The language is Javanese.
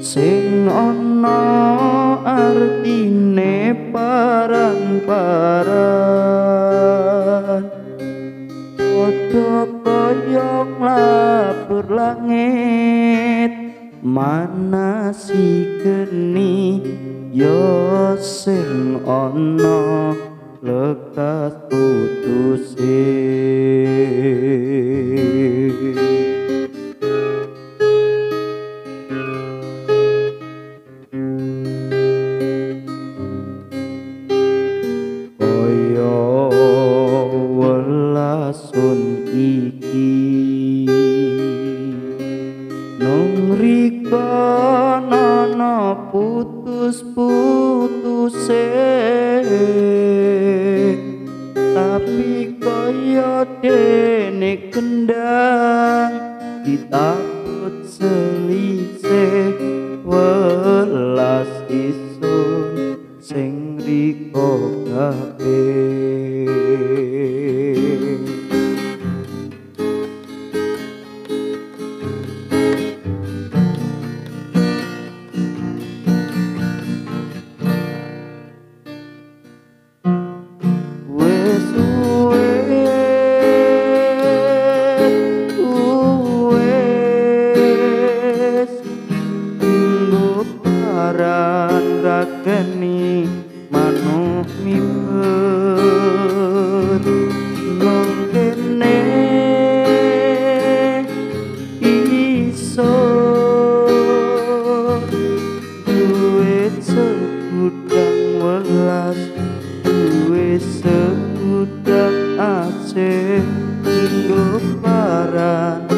sing ana artine paran-paran. Padha kaya nglabur langit manasi geni ya sing ana lekas putuse. Kaya welasun iki nung rika ana putus-putuse, tapi kaya dene kendang ditabut selise welas isun sing rika kabeh. Rageni manuk miber nang kene iso duwe segudang welas, duwe segudang asih nggo paran.